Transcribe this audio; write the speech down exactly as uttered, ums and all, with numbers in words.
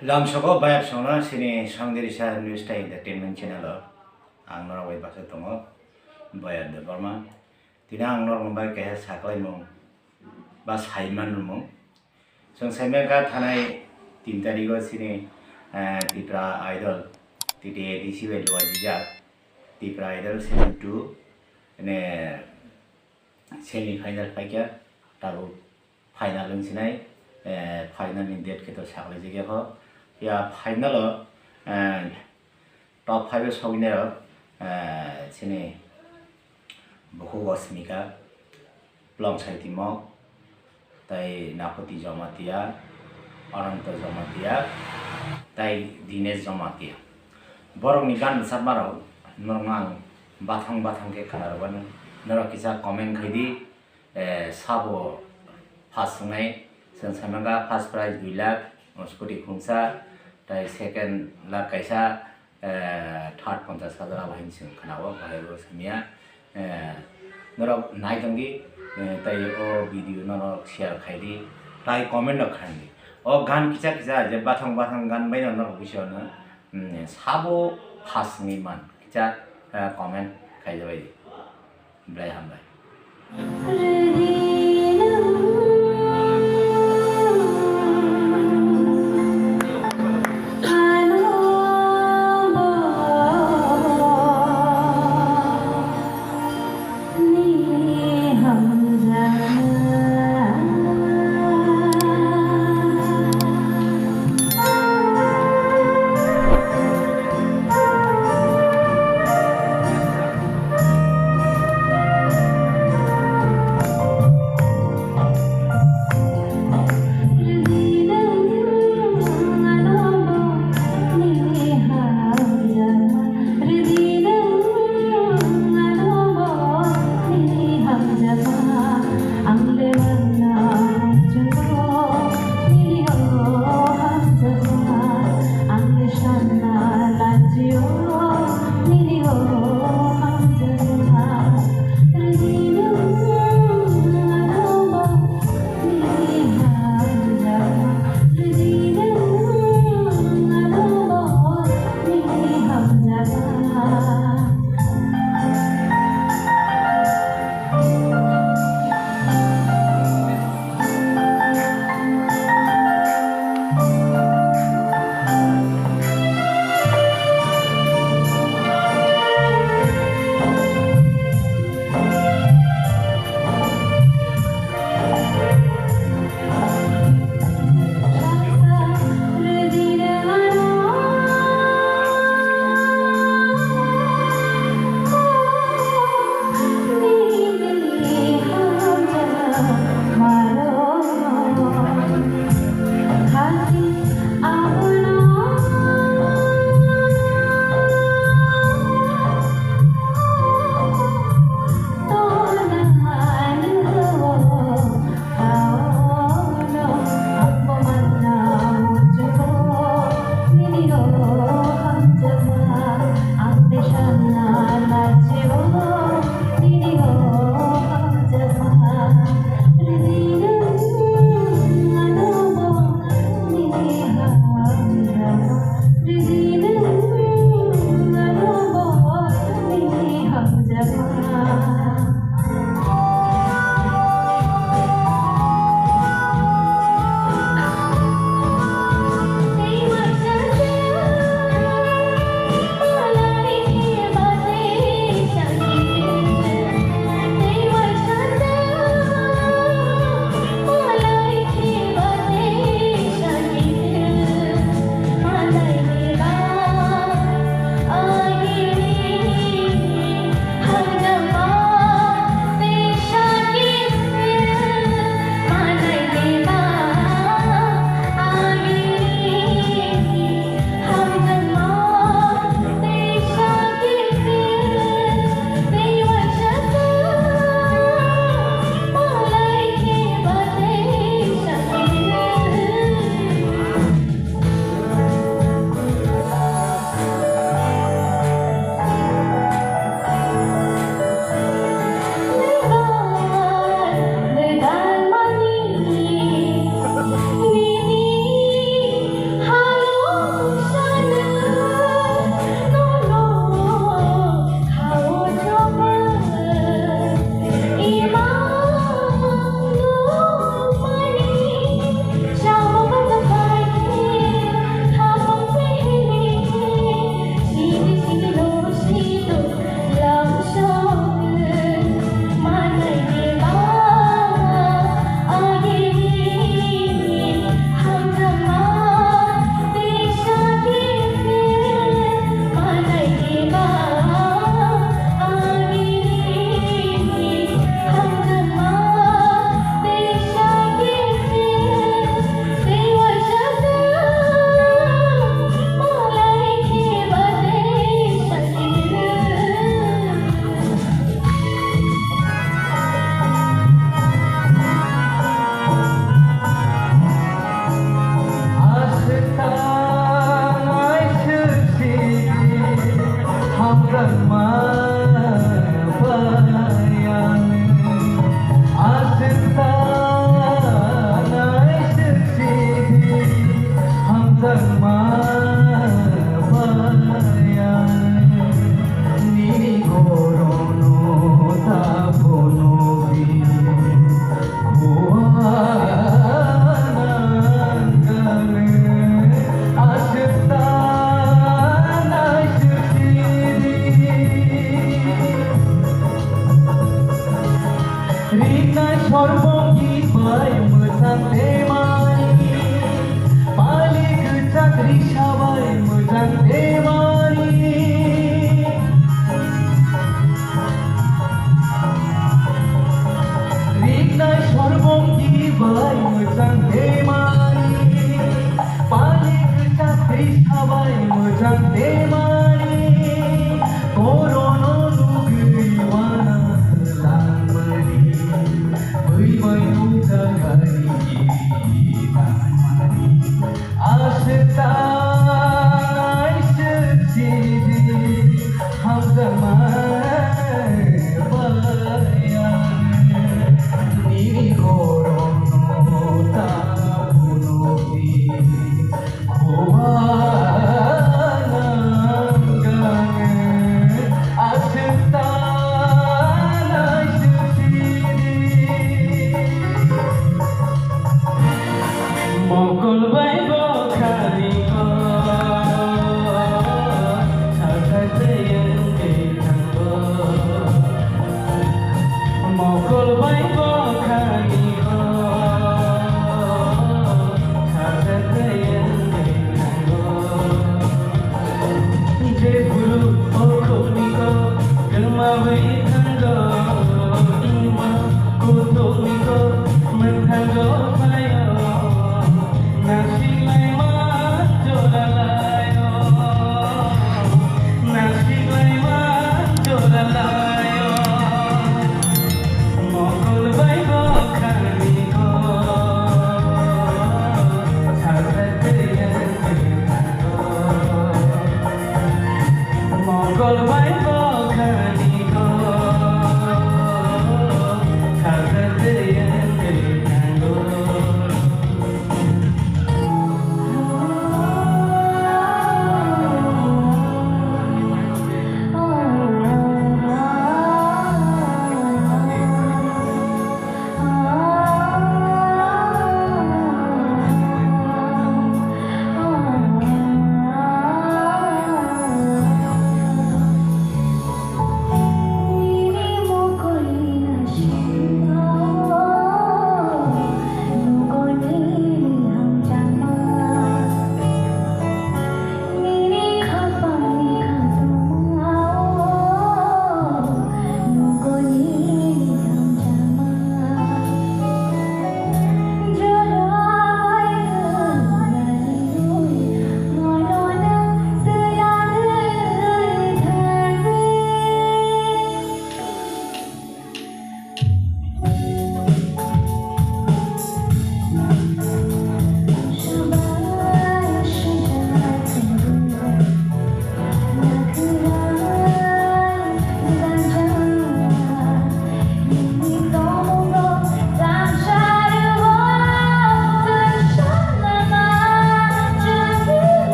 Lamsogo bayap songno sini Songdirisa News Time Entertainment channel o ang norok bai basa tongo, Bayap Debbarma. Tini ang norok bai kaisa saklaimung ba saimanmung. Chwng saimangkha thanai tin tarigo sini, eh, Tipra Idol, T T A D C bai luajijak Tipra Idol season two, ene, semi final phaikha, tabuk final wngsinai, eh, final ni date khe to saklaijak ya kho. Ya final o, eh, top five o sogwinai rok, eh, chini Bukhuk Osmika, Plongsaiti Mok, tai Napoti Jamatia, Ananto Jamatia, tai Dinesh Jamatia. Borokni gan rwchapmarok norokno ang bathang bathang khe khwnarwgwano. Norok kisa comment khai di, eh, sabo first wngnai, chwng saimangkha first prize dui lakh, scooty khungsa, tai second lakh kaisa, eh, third ponchas hajar abo hinwi chwng khwnao, bahai bo samya. Eh, norok nai tongdi, eh, tai o video norok share khai di, tai comment rok khai di. O gan kisa kisa je bathang bathang gan bai norok bisi ono, mm, sabo first wngwi man kisa, eh, comment khai jabai di. Belai hambai.